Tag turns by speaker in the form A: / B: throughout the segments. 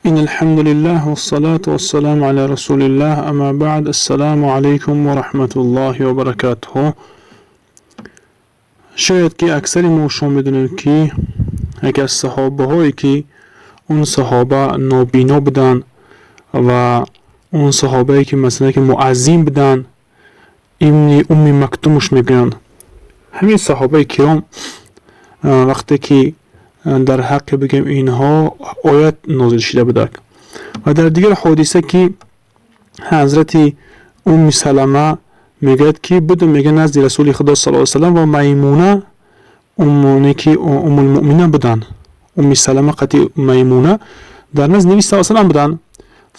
A: إن الحمد لله والصلاة والسلام على رسول الله، أما بعد، السلام عليكم ورحمة الله وبركاته. Шояд ки аксари мо шумо медонем, ки яке аз саҳобаҳое, ки он саҳоба нобино буданд ва он саҳобае, ки масалан ки муаззин буданд, Ибни Умми Мактумуш мегӯянд. Ҳамин саҳобаи киром вақте ки дар ҳаққи бигем инҳо оят нозил шида будак ва дар дигар ҳодиса, ки ҳазрати Умми Салама мегӯяд, ки будум, мега, назди Расули Худо саллаллоҳу салам ва Маймуна, уммоне ки Уммулмуъмина буданд, Умми Салама қати Маймуна дар назди Наби саллаллоҳу салам буданд.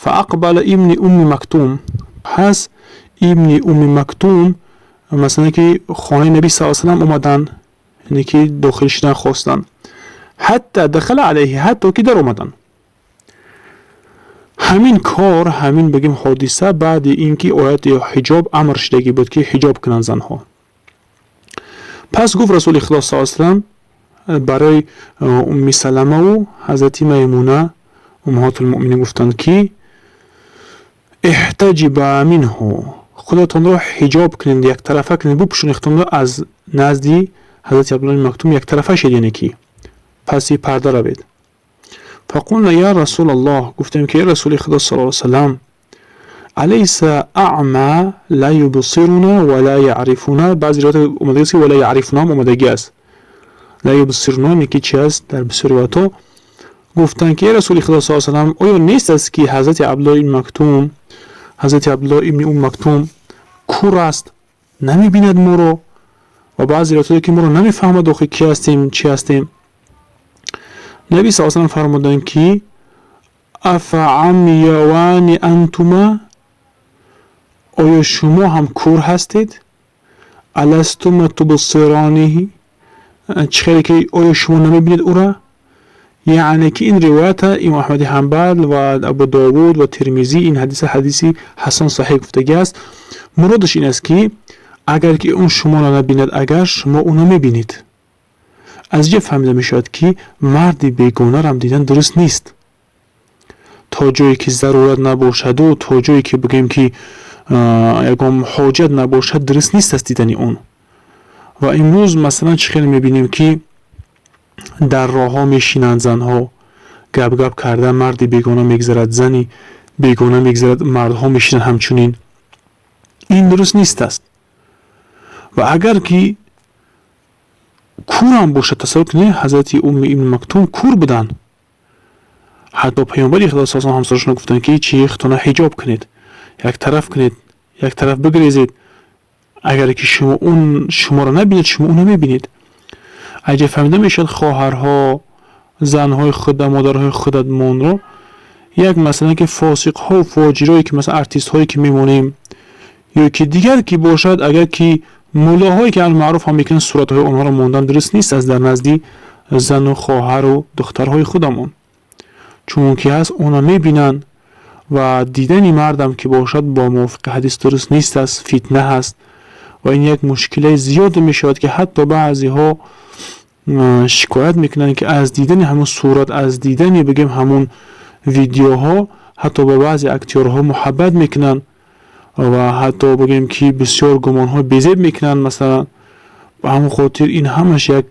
A: فأقبل Ибни Умми Мактум, пас Ибни Умми Мактум масалан ки хонаи Наби саллаллоҳу салам омаданд, яъне ки дохил шудан хостанд. حتى دخل عليه, ҳатто ки дар омаданд. Ҳамин кор, ҳамин бигем ҳодиса баъди ин ки ояти ҳиҷоб амр шудагӣ буд, ки ҳиҷоб кунанд занҳо. Пас гуфт Расули Худо саллаллоҳу салам барои Умми Саламаву ҳазрати Маймуна, уммаҳотулмуъминин, гуфтанд, ки احتجبا منه, худатонро ҳиҷоб кунед, яктарафа кунед, бупӯшонед худтонро аз назди ҳазрати Абдуллои Мактум, яктарафа шед, яъне ки паси парда равед. فقلنا يا رسول الله, гуфтем, ки Расули Худо саллаллоҳу салам, أليس أعمى لا يبصرنا ولا يعرفنا. Баъзи ривоят омадагист, ки ولا يعرفنا ҳам омадагӣ аст, لا يبصرنا неки чи аст. Дар бисёр ривоятҳо гуфтанд, ки Расули Худо саллаллоҳу салам, оё нест аст, ки ҳазрати Абдуллоҳ ибни Мактум, ҳазрати Абдуллоҳ ибни Ум Мактум кур аст, намебинад моро ва баъзе ривоятҳое, ки моро намефаҳмад, охи ки ҳастем, чӣ ҳастем? Наби саллаллоҳу салам фармуданд, ки أفعمياوان أنتما, оё шумо ҳам кур ҳастед? ألستما تبصرانه, чӣ хеле ки оё шумо намебинед ӯра? Яъне ки ин ривоята Имом Аҳмади Ҳанбал ва Абу Довуд ва Термизӣ ин ҳадиса ҳадиси ҳасан саҳеҳ гуфтагӣ аст. Муродаш ин аст, ки агар ки он шуморо набинад, агар шумо ӯ намебинед. Аз инҷа фаҳмида мешавад, ки марди бегонарам дидан дуруст нест, то ҷое ки зарурат набошаду то ҷое ки бигӯем, ки ягон ҳоҷат набошад, дуруст нест аст дидани он. Ва имрӯз масалан чӣ хеле мебинем, ки дар роҳҳо мешинанд занҳо гап-гап карда, марди бегона мегзарад, зани бегона мегзарад, мардҳо мешинанд ҳамчунин. Ин дуруст нест аст. Ва агар ки курам бошад, тасаввур кунед, ҳазрати Умми Ибни Мактум кур буданд, ҳатто Паёмбари Худо саллаллоҳу ҳамсарашон гуфтанд, ки чи худтона ҳиҷоб кунед, як тараф кунед, як тараф бигрезед. Агар ки шумо он шуморо набинед, шумо ӯ намебинед. Аҷа фаҳмида мешавад, хоҳарҳо, занҳои худа, модарҳои худатмонро як масалан ки фосиқҳо, фоҷирое, ки масалан артистҳое, ки мемонем ё ки дигар ки бошад, агар ки муллоҳое, ки маъруф ҳам мекунанд, суратҳои онҳоро мондан дуруст нест аз дар назди зану хоҳару духтарҳои худамон, чунки ҳаст онро мебинанд. Ва дидани мардам ки бошад, бо мувофиқи ҳадис дуруст нест аст, фитна ҳаст ва ин як мушкилаи зиёде мешавад, ки ҳатто баъзеҳо шикоят мекунанд, ки аз дидани ҳамун сурат, аз дидани бигем ҳамун видеоҳо ҳатто ба баъзе актёрҳо муҳаббат мекунанд ва ҳатто бигем ки бисёр гумонҳои безеб мекунанд масалан. Ба ҳамон хотир ин ҳамаш як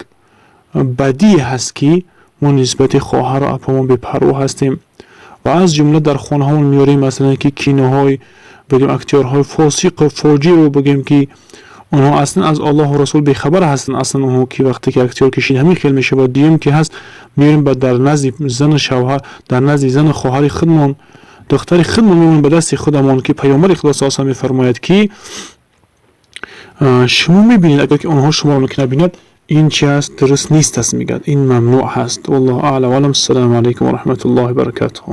A: бадие ҳаст, ки мо нисбати хоҳару апамон бепарво ҳастем ва аз ҷумла дар хонаҳамон меорем, масалан ки киноҳои бигем актёрҳои фосиқу фоҷиру, бигем ки онҳо аслан аз Аллоҳу Расул бехабар ҳастанд. Аслан онҳо ки вақте ки актёр кишид, ҳамин хел мешавад. Дуюм ки ҳаст, меорем ба дар назди зану шавҳар, дар назди зану хоҳари худмон, духтари худмон мемонем ба дасти худамон, ки Паёмбари Худо саллаллоҳу алайҳи мефармояд, ки шумо мебинед, агар ки онҳо шуморо ки набинад, ин чи аст, дуруст нест аст, мегӯяд, ин мамнӯъ ҳаст. والله أعلى وأعلم. السلام عليكم ورحمة الله وبركاته.